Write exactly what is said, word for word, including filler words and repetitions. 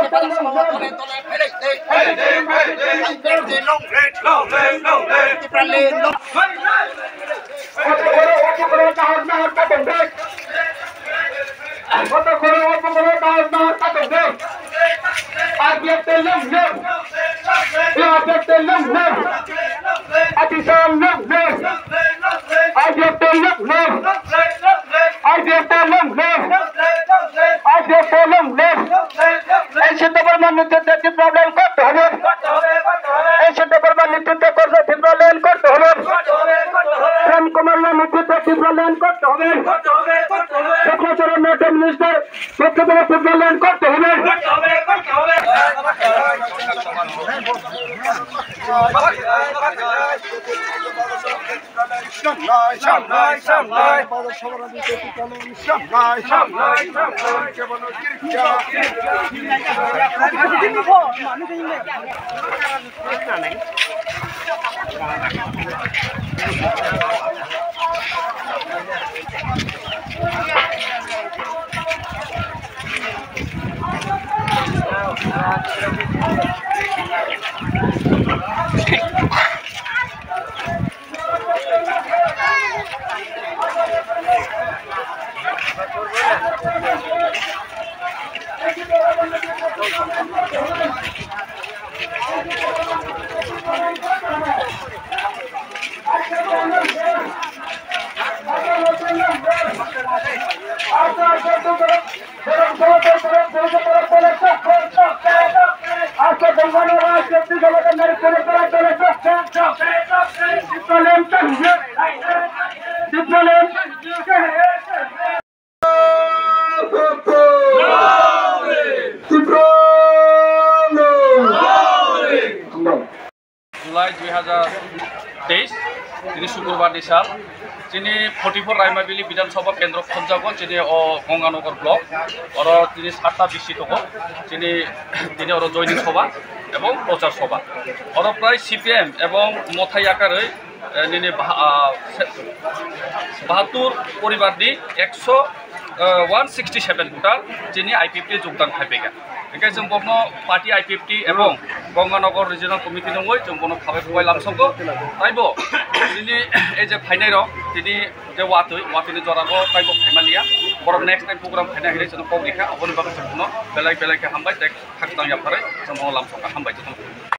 R P F te long live! R P F te long live! Atisam long live! R P F te long live! R P F te long live! R P F te long live! এই সিদ্ধ বর্মার নেতৃত্বে তীব্র আন্দোলন করতে হবে। এই সিদ্ধ বর্মার নেতৃত্বে করতে তীব্র আন্দোলন করতে হবে। প্রেম কুমার নেতৃত্বে তীব্র আন্দোলন করতে হবে। চক্রাচরণ নট মিনিস্টার পক্ষে থেকে তীব্র আন্দোলন করতে হবে। July dui hajar teis, tini Sukurbar ni sal, chini forty four Raimabili Bidhan Sabha Kendro khobjago, chini o Ganganagar block, oro tini satta bisi tongo, chini, tini oro joining sabha ebong prochar sabha. Oro prai C P M ebong Mothai yakarwi, eh, nini bah-, ah, se-, bahattur poribar ni ekso, eh, one sixty seven voter chini I P F T jogdan khai phaikha. Hingke chwng bono party I P F T ebong Ganganagar Regional Committee nungwi chwng bono khabai khubai lamsokgo. Taibo chini ei je phainai rok tini je watwi, watwi ni jora o taibo phaimaliya. Borok next time program phaina hinwi chwng kok rikha. Oboni bagwi chwng bono belai belai khe hambai tei khakchang yapharwi chwng bono lamsokha. Hambai chwng.